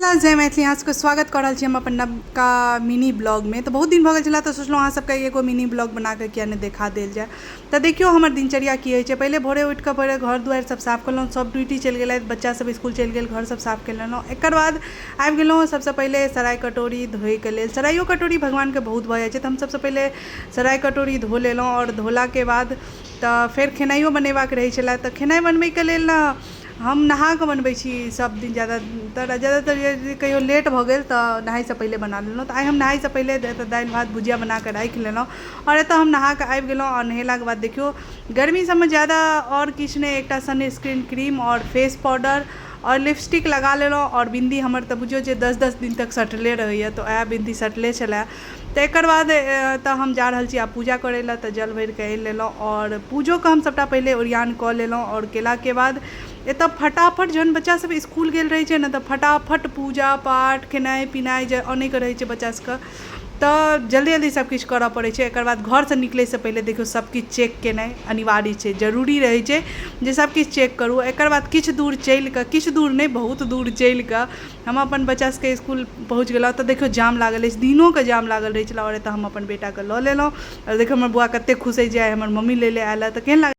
जय मैथिली, अहाँ सबके स्वागत कऽ रहल छी हम अपन नवका मिनी ब्लॉगमे। तऽ बहुत दिन भऽ गेल छलै, तऽ सोचलहुँ अहाँ सबके एगो मिनी ब्लॉग बनाकऽ किया नहि देखा देल जाय। तऽ देखियौ हमर दिनचर्या की होइ छै। पहिले भोरे उठिकऽ पहिले घर दुआरि सब साफ केलहुँ। सब ड्यूटी चलि गेलथि, बच्चा सब इसकुल चलि गेल, घर सब साफ कऽ लेलहुँ। एकर बाद आबि गेलहुँ सबसँ पहिले सराय कटोरी धोइके लेल। सराइयो कटोरी भगवानके बहुत भऽ जाइ छै, तऽ हम सबसँ पहिले सराय कटोरी धो लेलहुँ। आओर धोलाके बाद तऽ फेर खेनाइयो बनेबाक रहै छलै, तऽ खेनाइ बनबैके लेल ने हम नहाकऽ बनबै छी सब दिन ज्यादातर। ज्यादातर कहियो लेट भऽ गेल तऽ नहाइसँ पहिले बना लेलहुँ। तऽ आइ हम नहाइसँ पहिले दालि भात भुजिया बनाकऽ राखि लेलहुँ आओर एतऽ हम नहाकऽ आबि गेलहुँ। आओर नहेलाके बाद देखियौ, गर्मी सबमे ज्यादा आओर किछु नहि, एकटा सनस्क्रीन क्रीम आओर फेस पाउडर आओर लिपस्टिक लगा लेलहुँ। आओर बिन्दी हमर तऽ बुझियौ जे 10-10 दिन तक सटले रहैए, तऽ वएह बिन्दी सटले छलै। तऽ एकर बाद तऽ हम जा रहल छी आब पूजा करै लए। तऽ जल भरिकऽ आनि लेलहुँ आओर पूजोके हम सबटा पहिले ओरिआन कऽ लेलहुँ। आओर केलाके बाद एतऽ फटाफट जहन बच्चा सब इसकुल गेल रहै छै ने, तऽ फटाफट पूजा पाठ, खेनाइ पिनाइ जे अनैके रहै छै बच्चा सबके, तऽ जल्दी जल्दी सबकिछु करऽ पड़ै छै। एकर बाद घरसँ निकलैसँ पहिले देखियौ, सबकिछु चेक केनाइ अनिवार्य छै, जरूरी रहै छै जे सबकिछु चेक करू। एकर बाद किछु दूर चलिकऽ, किछु दूर नहि, बहुत दूर चलिकऽ हम अपन बच्चा सबके इसकुल पहुँच गेलहुँ। तऽ देखियौ, जाम लागल अछि, दिनोके जाम लागल रहै छलै। आओर एतऽ हम अपन बेटाके लऽ लेलहुँ। आओर देखियौ, हमर बौआ कते खुश अछि जे आइ हमर मम्मी लै लए आयल तऽ केहन लागल।